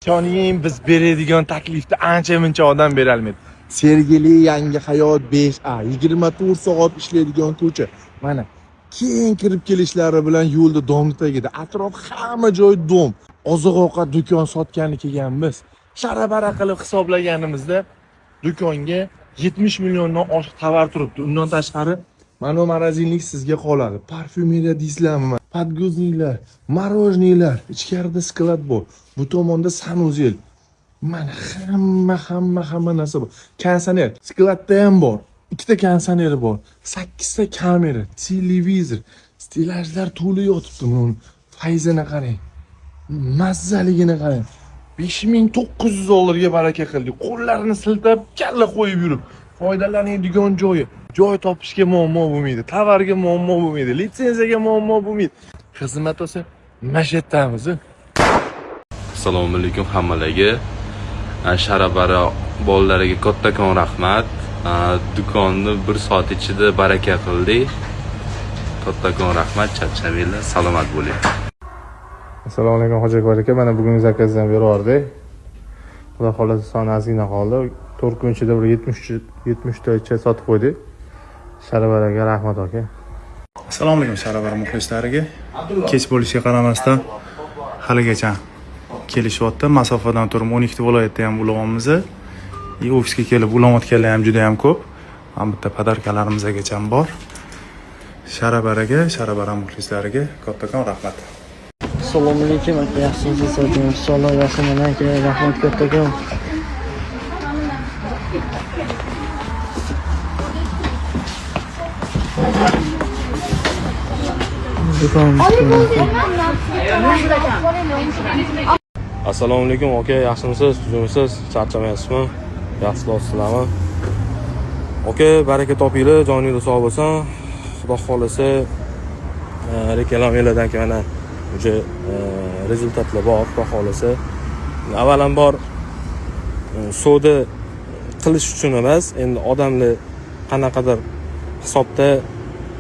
Ishoning, biz beradigan taklifni ancha-muncha odam berolmaydi. Sergeli Yangi Hayot 5A 24 soat ishlaydigan ko'cha. Mana keng kirib kelishlari bilan yo'lda domni tagida, atrof hamma joy dom. Oziq-ovqat do'kon sotgani kelganmiz. Sharabara qilib hisoblaganimizda do'konga 70 milliondan oshiq tovar turibdi. Undan tashqari mana bu морозильник sizga qoladi. Parfyumeriya deysizlarmi? Подгузник lar, мороженое lar, ichkarida склад bor. Bu tomonda санузел. Mana hamma narsa bor. Konditsioner, склад da ham bor. Ikkita konditsioneri bor. 8 ta kamera, televizor, stelajlar to'la yotibdi. Buni fayzini qarang. Mazzaligini qarang. 5900 dollarga baraka qildik. Qo'llarini siltab, kalla qo'yib yurib, foydalanadigan joyi. Joy topishga muammo bo'lmaydi, tovarga muammo bo'lmaydi, litsenziyaga muammo bo'lmaydi. Xizmat bo'lsa, mana shu yerdamiz. Assalomu alaykum hammalarga. Sharabara bolalariga kattakon rahmat. Do'konni bir soat ichida baraka qildik. Kattakon rahmat, charchamanglar, salomat bo'ling. Assalomu alaykum, Hoji Akbar aka. Mana bugungi заказ ni ham berib yubordik. Xudo xohlasa, soni ozgina qoldi. 4 kun ichida bir 73 70 tacha sotib qo'ydik. Sharabaraga rahmat, aka. Assalomu alaykum Sharabara muxlislariga. Kech bo'lishiga qaramasdan haligacha kelishyapti. Masofadan turib 12 ta viloyatda ham ulayapmiz. И ofisga kelib ulayotganlar ham juda ham ko'p. Mana bitta подарка larimizgacha ham bor. Sharabaraga, Sharabara muxlislariga kattakon rahmat. Assalomu alaykum aka, yaxshimisiz? Inshaalloh yaxshiman aka, rahmat kattakon. Do'konimiz. Assalomu alaykum aka, yaxshimisiz? Tuzukmisiz? Charchamayapsizmi? Yaxshi sizlarmi? Aka, baraka topinglar, joningiz sog' bo'lsin. Xudo xohlasa, reklamalardan keyin mana уже результат lar bor, xudo xohlasa. Avvalambor savdo qilish uchun emas, endi odamlar qanaqadir hisobda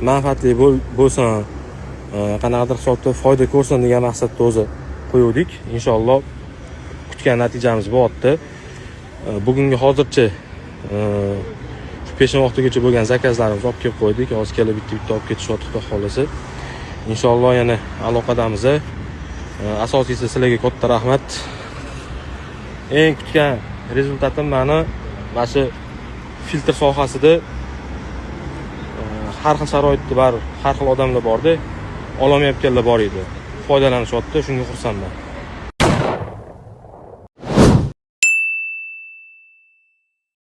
manfaatli bo'lsin, qanaqadir hisobda foyda ko'rsin degan maqsadda o'zi qo'yuvdik. Inshaalloh kutgan natijamiz bo'lyapti. Bugungi hozircha shu peshin vaqtigacha bo'lgan заказ larimizni olib kelib qo'ydik. Hozir kelib bitta bitta olib ketishyapti, xudo xohlasa. Inshaalloh yana aloqadamiz. Asosiysi sizlarga katta rahmat. Eng kutgan результат im mani mana shu filtr sohasida har xil sharoitda baribir har xil odamlar borda, ololmayotganlar bor edi, foydalanishyapti, shunga xursandman.